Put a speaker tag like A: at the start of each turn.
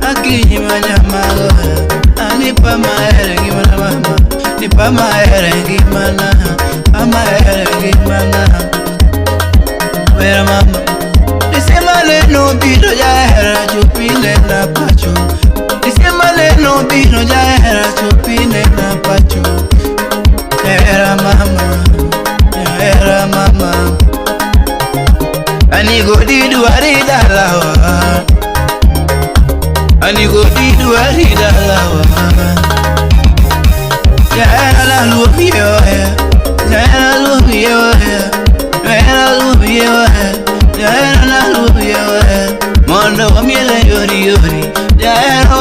A: Akinyi manyamago Anipa mahere ngimana mama Nipa mahere ngimana Amahere ngimana Wera mama Nisema neno biro jahera chopine na pacho Nisema neno biro jahera chopine na pacho Jahera mama Jahera mama Anigo didwari dalawa Anigo didwari dalawa Jahera la luomiyo Jahera luomiyo Jahera luomiyo Jahera la luomiyo Mondo wamiele yori yori Jahera.